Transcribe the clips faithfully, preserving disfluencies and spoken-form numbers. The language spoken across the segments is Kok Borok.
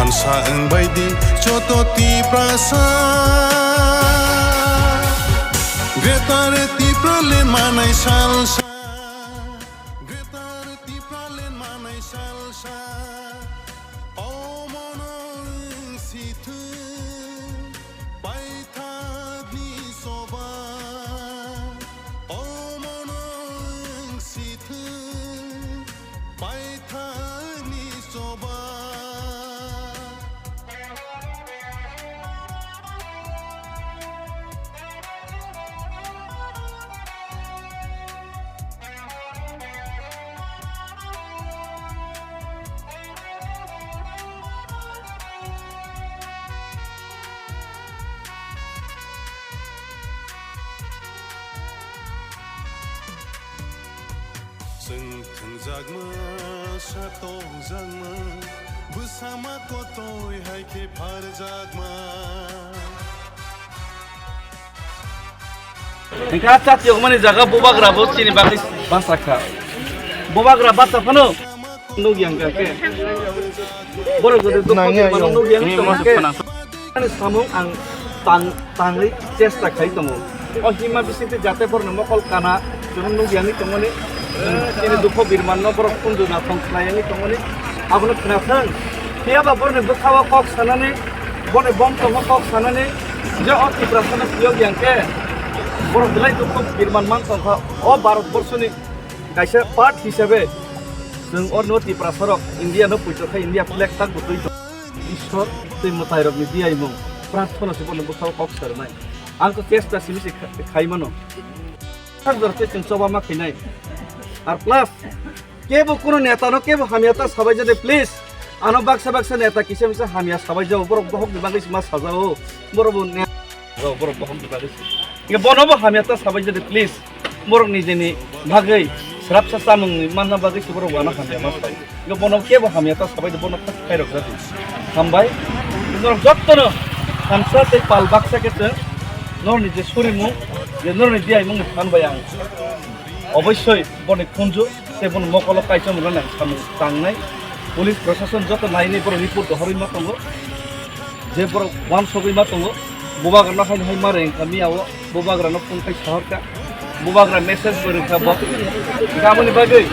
Ansa wngbaidi joto Tiprasa, Greater Tipraland manai salsa, Greater Tipraland manai salsa, omono wng sithwng paithakni choba, omono wng sithwng paithakni choba. Chwng thwngjakma, satokjakma, bwsama kotoi hai khe pharjakma. Hingkhe a chati yokmani jaga bubagra bo chini bagwi basa kha. Bubagra basa phano nukya hingkha khe. Borok jodi dukho nangya mano yo. Nukya hingkha khe. Ani samung ang tang, tangwi chesta khai tongo. O hima bisingtwi jate borokni mokol kana, chwng nukya wngwi tongmani, chini dukho birmanno borok kunju nathong khlai wngwi tongmani, abono khnathang. Phiyaba borokni bwkhao kok sanani, boni bom tongo kok sanani, je o Tiprasano phiyok yang khe, borok belai dukho birman man tongkha o Bharat borshoni kaisa part hisabe. Chwng orno Tiprasarok India no puitok khe India flag tak butwi tong. Ishwar tei mwtairokni diyaimung prarthana se bono bwkhao kok sarnai. Ang to chesta simi se kha-, khai mano. Thang jora tei chwng choba ma khainai. Ar plus, kebo kuno neta no kebo hamya ta sabai jade, please. Ano baksa baksa neta kisa misa hamya sabai jao, borok bohok ni bagwi se ma sajao. Borok bo ne-, borok bohok ni bagwi se. Nge bono bo hamya ta sabai jade, please. Borok nijeni bagwi srapsa chamung manna bagwi se borok uana hamya ma sai. Nge bono kebo hamya ta sabai de, bono thak khairok jati. Hambai. Norok jottono hamsa tei pal baksa khe chwng norni je surimung, je norni diyaimung ni phan bai ang obossoi boni khunju tei boni mokolo kaichom rwna ang samung tangnai. Police prosason joto nainai borok report dohorwi ma tongo. Je borok uansugwi ma tongo, bubagrano haino hai ma reng kha miya o, bubagrano phone khai sahor kha, bubagra message bo rwkha bo. Aboni bagwi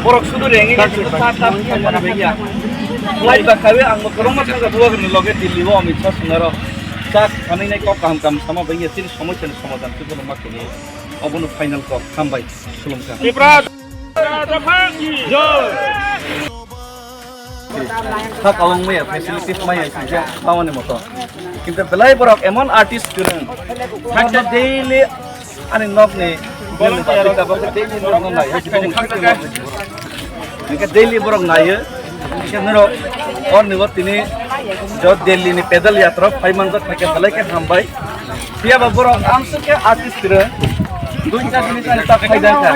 borok sudu rengwi ta ta khaimani bagya. Flight ba khawi ang bo kwbangma thangkha bubagrani loge Delhi o Amit Shah swngnaro. Chak khanwi nai kok kaham kaham sama bagya, chini somosya ni somadhan tei bono ma khainai. Obono final kok, hambai, khulumkha. Kha kawang maya facilities maya sijak bawani moto. Kintu belai borok emon artist kwrwng. Hakhe daily ani nokni daily borok nai. Hingke daily borok nayo. Hingke norok orni bo tini jo Delhi ni pedal yatra phai manjak, hingke belai khe hambai. Phiya ba borok amsuk khe artist kwrwng. Dui char minute ani tak phai jang kha.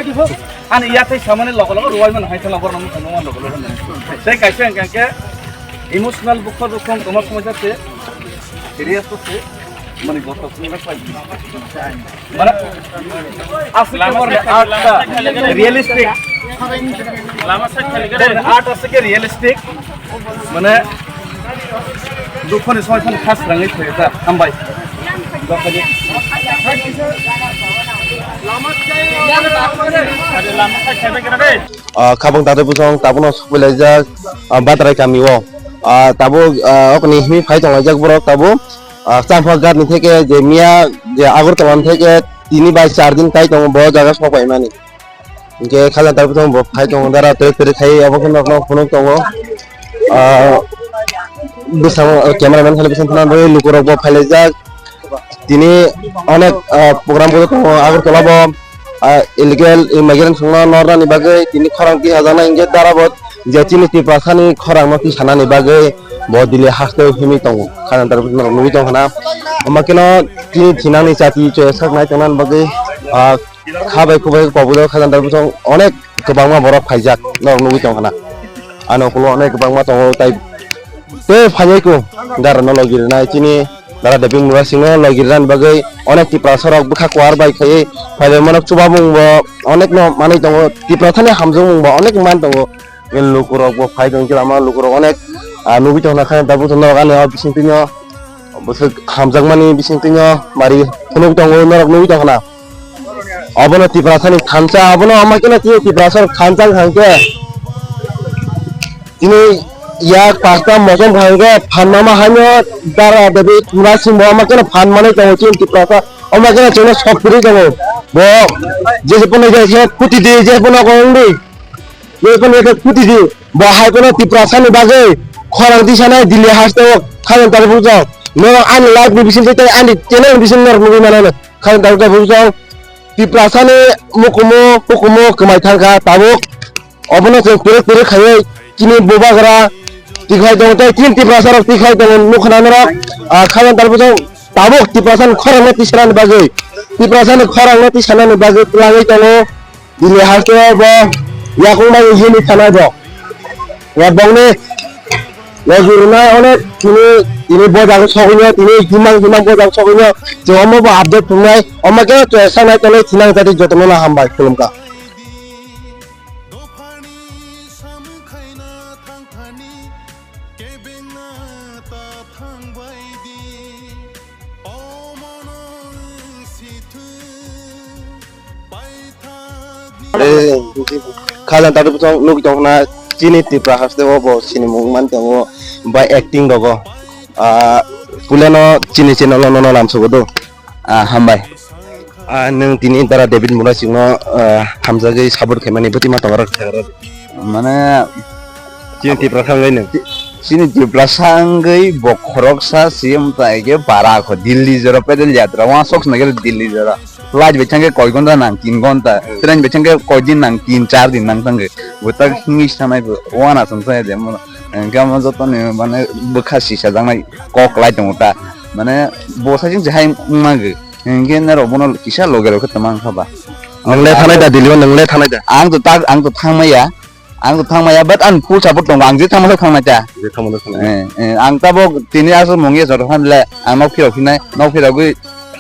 Ani yathai samani logo logo ruwai mano hai thangla borok nang thangma logo logo. Tei kaisa hingke hingke emotional bukha bukha tongma somoi se serious se mani goto sini na pai. Mane asli ke borok art ta realistic. Lama side khali gare. Borok art asli ke realistic. Mane dukhoni somoi phano khas rangwi thoi ta hambai. Dokhani. Lama side khali gare. Ah, khabang tata bwsong tabukno sokpailaijak, ah, Batrai kami o. Ah, tabuk, ah, okni himwi phai tonglaijak borok tabuk. Ah, Champha Ghat ni theke je miya je Agartala ni theke tini bai char din kai tongo bo jaga sok paimani. Hingke khajang tabuk tongo bo phai tongo dara tere tere khai obo khe nokno phunuk tongo. Ah, bwskango cameraman khali bwskango thangna bagwi lukurok bo phailaijak. Tini onek, ah, program bo tongo Agartala bo, ah, illegal immigrant songno nornani bagwi tini khorang tihajaknai hingke dara bo je chini Tiprasani khorangno tisanani bagwi bo Delhi haste himwi tongo. Khajang tabuk norok nugwi tongkha na. Omo kheno chini thinangni chati chwya sak nai tongnani bagwi, ah, kha bai kubai kobudo khajang tabuk onek kwbangma borok phaijak norok nugwi tongkha na. Ano ulo onek kwbangma tongo tai. Tei phaiyaiko dara no logi rwnai chini dara Debing Murasing no logi rwnani bagwi onek Tiprasa rok bwkha kuar bai khaiwi phaibai mano, chubamung bo onek no manwi tongo, Tiprasani hamjakmung bo onek man tongo, Lukurok bo phai tong khe lama lukurok onek, ah, nugwi tong kha, tabuk norok ani o bising twino bwswk hamjakmani bising twino mari phunuk tongo, norok nugwi tong kha na. Obono Tiprasani thansa, obono ama khe na tini Tiprasani thansa wngkha hwnkhe. Tini yak pasta mosom kha hwnkhe phan mama haino dara debi tumra sing bo ama khe na phan manwi tongo chini Tiprasa, ama khe na chwngno sok kwrwi tongo. Bo je je pono je je kuti di, je pono kong di. Ye kono ye kuti di. Bo hai kono Tiprasani bagwi khorang tisanai Delhi hasteo khajan tari bujang. Norok ani live ni bising tei ani channel ni bising norok nugwi manano. Khajan tari bujang. Tiprasani mukumu, hukumu kwmai thangkha tabuk. Obono chwng kwrwk kwrwk khaiwi chini bubagra tikhai tongo tei chini Tiprasarok tikhai tongo nukha norok. Ah, khajan tari bujang tabuk Tiprasani khorangno tisanani bagwi. Tiprasani khorangno tisanani bagwi twlangwi tongo. Bini haste bo yakung bai hini thanai bo. Ya bongni ya jurunai onek tini, tini bo jaga sogwino, tini himang himang bo jaga sogwino. Je omo bo update thumnai, omo khe to sanai tonai thinang jadi jotono na hambai khulumkha. Eh, khajan tari bwsong nugwi tong khna chini Tripura haste o bo sinimung man tongo bai acting rogo. Ah, puleno chini channel o nono lamsogo do. Ah, hambai. Ah, nwng tini dara David Murasingno, ah, hamjagwi support khaimani bwtwi ma tongo rok. Mane, chini Tiprasa wngwi nwng? Chini Tiprasa wngwi bo khoroksa C M tai khe bara kho Delhi jora pedal yatra, uansuk se nai khe Delhi jora. Flight bai thangkhe koi ghonta nang, tin ghonta. Train bai thangkhe koi din nang, tin char din nang thangkhe. Bo tak hingwi sanai bo, uana song sai de mo. Hingkhe omo jotoni mane bwkha sisa jaknai kok lai tongo ta. Mane bo sai chwng se hai wngmagwi. Hingkhe norok bono kisa loge rok khe tongma wngkha ba. Nwng le thanai da Delhi o, nwng le thanai da? Ang to tak, ang to thangmaya. Ang to thangmaya, but ang full support tongo, ang je thangma thangmaya ta. Je thangma thangmaya. Eh, eh, ang tabok tini aswk mungya jora khan le, ang nok phirok hinai, nok phirogwi,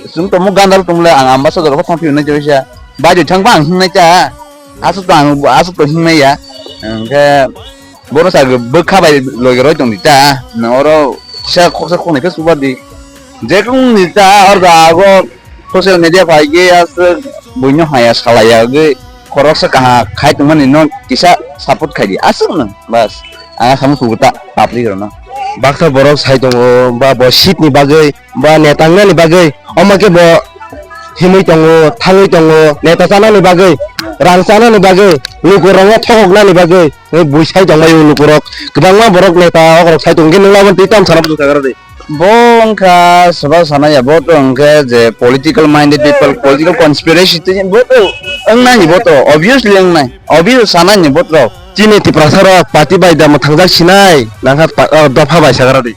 chwng tongmo gandal tong le, ang ambasa jora kho thang phirnai joisa. Bai de thangba ang hingnai ta. Aswk to ang, aswk to hingnai ya. Hingkhe, Bono sa bwkha bai logi roi tong di ta, na oro sa khoksa khoknai khe subar di. Je kung ni ta or ga go social media phai ge aswk buino haya salaya ge khoroksa kaha khai tongmani no kisa support khai di. Aswk no bas. Ang samung sugu ta public rok no. Baksa borok sai tongo ba bo seat ni bagwi ba neta wngnani bagwi, omo khe bo himwi tongo, thangwi tongo, neta chanani bagwi, rang chanani bagwi, lukurokno thokoknani bagwi, eh, bui sai tongmai o lukurok. Kwbangma borok neta okrok sai tongo, hwnkhe nwng aboni twi tamo sana bwswk sakha rw di? Bo wngkha swba sanaya, bo to wngkhe je political minded people, political conspiracy twi bo to wngnai ni bo to, obviously wngnai, obvious sanai ni bo to. Chini Tiprasa rok party bai da mwthangjak sinai, nangkha pa-, oh, dopha bai sakha rw di.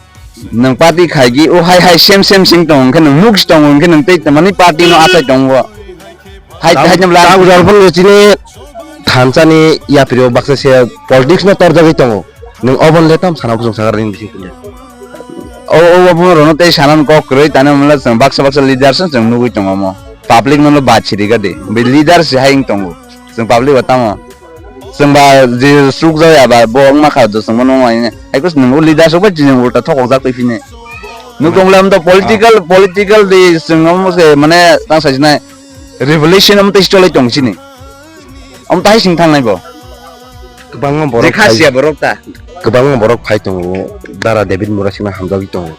Nwng party khai di, o hai hai same same sing tongo, hwnkhe nwng nuk si tongo, hwnkhe nwng tei tamani party no achai tongo. Hai, hai jemla. Tabuk jora phano chini thansa ni yapri o baksa se politics no torjagwi tongo. Nwng obo le tam sana bwswk sakha rini bising khe. O, o, o, bono rono tei sana kok kwrwi tani mwnla chwng baksa baksa leaders no chwng nugwi tongo omo. Public no lo bachiri ga di. Be leaders hai wng tongo. Chwng public o tamo. Chwng ba je suk jak ya ba bo wngma kha do chwng bono wngmani. Hai khe nwng o leader sok bai chini ulta thokok jak twi phini. Nuk tong le amto political, political de chwng omo se mane tang sai sinai revolution amto stolai tong chini. Amto hai sing thang nai bo. Kwbangma borok phai, khasiya borok ta. Kwbangma borok phai tongo. Dara David Murasingno hamjagwi tongo.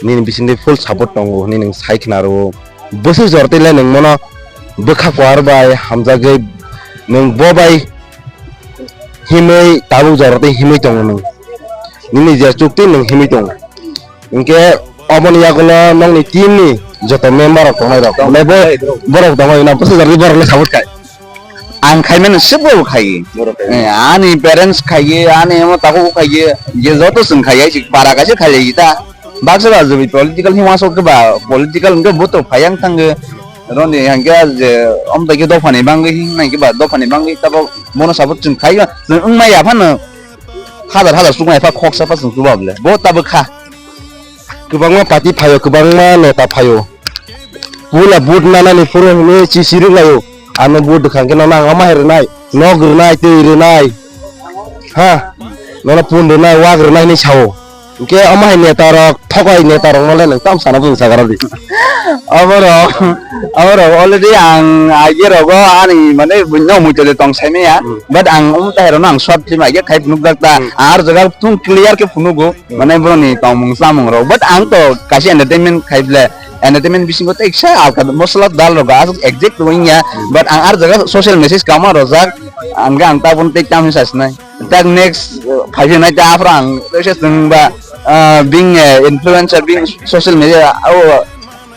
Nini bisingtwi full support tongo hwnwi nwng sai khna rwo. Bwswk jor twi le nwng mono bwkha kuar bai hamjagwi nwng bo bai himwi tabuk jor twi himwi tongo nwng. Nini je chuk twi nwng himwi tongo. Hinkhe oboni yagulo nokni team ni joto member rok tongnai rok. Tongnai. Bo, borok tongo na bwswk jor twi borok le support khai. Ang khaimano se bo khai. Borok khai. Eh, ani parents khai, ani amo takhuk khai, je joto chwng khai, ai para kaisa khai ta. Baksa ba jodi political hima sok ba political hingke bo to phayang thango. Roni hingke je om dagi dopha ni bangwi hing nai ke ba dopha ni bangwi tabo bono support chwng khai ba chwng wng maya phano hazar hazar sukmai pha khoksa pha chwng chuba bole bo tabo kha. Kwbangma party phaio, kwbangma neta phaio. Pula vote nanani phuru hwnwi chisi rwlaio. Ano vote rwkha hwnkhe nono ang omo hai rwnai, nok rwnai, twi rwnai. Ha, nono pun rwnai, wak rwnai hinwi sao. Hwnkhe omo hai neta rok, thokoi neta rok nole nwng tam sana bwswng sagra di. Aborok, aborok already ang aige rogo ani mane buino muitu de tong saimaya. Hmm. But ang omo tahai rokno ang short film aige khai phunukjak ta. Hmm. Ang ar jaga thung clear khe phunugo. Hmm. Mane boroni tongmung samung rok. But ang to kaisa entertainment khai ble. Entertainment bisingo tei kisa alka masala dal rok aswk exact wngya. Hmm. But ang ar jaga social message kama rojak. Ang ang tabun tei tam hinwi sasnai. Tak next, uh, phai phinai ta aphra ang teisa chwng ba, uh, being a influencer, being social media, oh,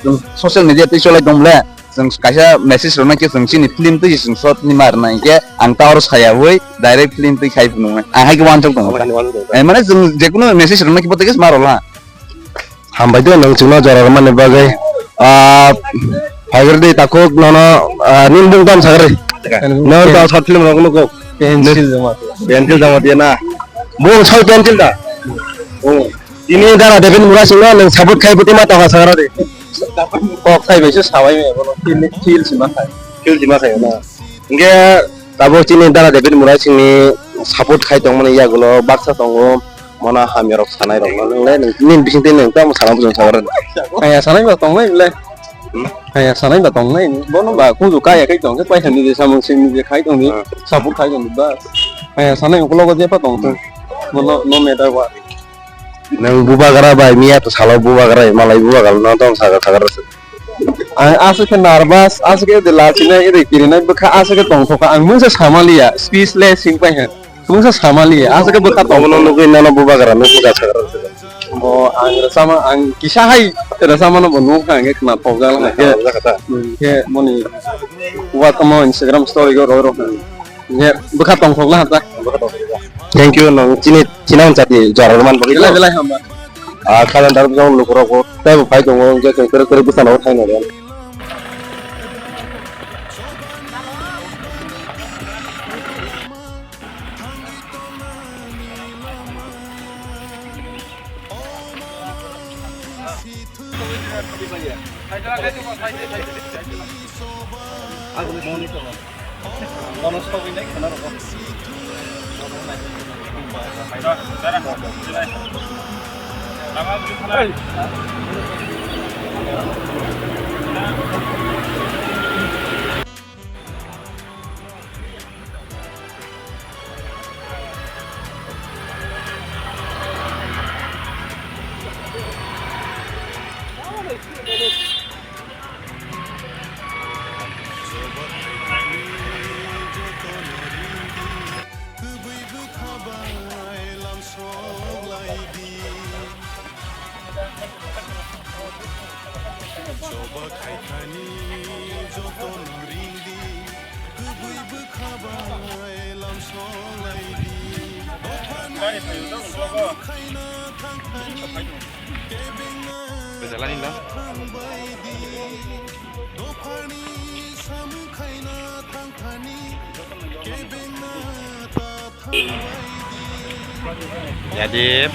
chwng social media tei cholai tong le, chwng kaisa message rwna khe chwng chini film twi chwng short ni mar nai khe ang ta oro saya ui direct film twi khai phunuk nai. Ang hai khe wansuk tongo. Wansuk tongo. Eh, mane chwng jekunu message rwna khe bo tei khe ma rwla. Hambai de nwng chwngno jora rwmani bagwi. Ah, phaigradi takhuk nono, ah, nini bung tamo sagri. Nono tamo short film rok nugo. Pencil jama. Pencil jama dia na. Bung soi pencil da. Oh. Tini dara David Murasing no nwng support khai buti ma tokha sagra de. Kok sai bai se sabai me bono feel, feel sima khai. Feel sima khai na. Hingke tabuk chini dara David Murasing ni support khai tongmani yagulo baksa tongo. Mona hamya rok sanai rok no nwngle nini bising twi nwng tamo sana bujang sagra. Kaya sanai ba tongnai le. Hmm? Kaya sanai ba tongnai. Bono ba kuju kaya kai tong khe paisa nije samung sing nije khai tong di. Hmm. Support khai tong di ba. Kaya sanai ulo go jepa tong tong. Bono no matter what. Nwng bubagra bai miya to salo bubagra malai bubagra no tong sagra sagra se. Ang aswk khe nervous, aswk khe de lachinai, de kirinai, bwkha aswk khe tongthokha. Ang mungsa samaliya, speechless wng paikha. Mungsa samaliya, aswk khe bwkha tongthokha. Omono nugwi nono bubagra, nukgo da sagra. Bo ang rwchapma, ang kisa hai rwchapmano bo nukha, ang khe khna thokjak lai khe. Khna thokjak kha ta. Hmm, khe boni uathamo Instagram story go roi rokha. Ye, bwkha tongthok la ta. Thank you, nong chini, chini ang chati jora rwman bagwi. Belai, belai hamba. Ah, khajan darok jong lukurok bo tei bo phai tongo, hwnkhe chwng kwrwk kwrwk bwsano thaino rw. Choba khaithani jotono ringdi, kwbwi bwkha bai lamsok laidi. Dophani samung khaina thangthani, kebengna thangbaidi. Dophani samung khaina thangthani, kebengna ta thangbaidi. Yadip.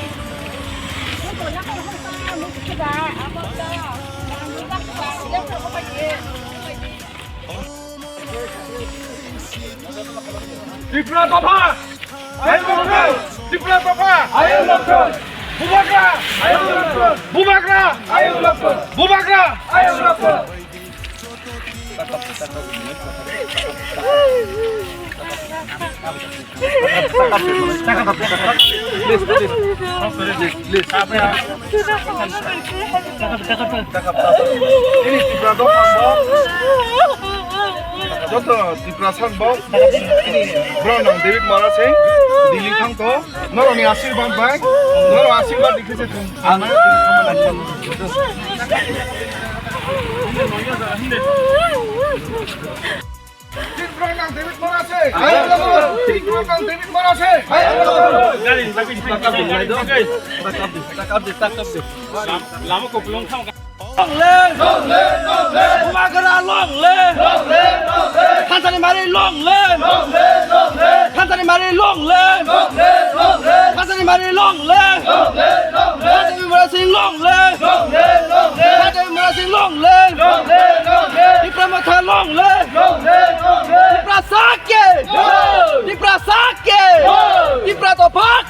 Tripura dopha! Ayang dopha! Tripura dopha! Ayang dopha! Bubagra! Ayang dopha! Bubagra! Ayang dopha! Bubagra! Ayang dopha! Joto Tiprasa bo, bro nang David Mara se, Delhi thang to, norok ni asirwad bai, norok asirwad dikhe se thung. Bro nang David Mara se, bro nang David Mara se. Lama ko pelong thang. Long live! Long live! Long live! Bubagra long live! Long live! Long live! Thansa ni mari long live! Long live! Long live! Thansa ni mari long live! Long live! Long live! Thansa ni mari long live! Long live! Long live! Thansa ni mari sing long live! Long live! Thansa ni mari sing long live! Long live! Long live! Tipra Motha long live! Long live! Long live! Tipra Sakhe! Long live! Tipra Sakhe! Long live! Tipra Fuck!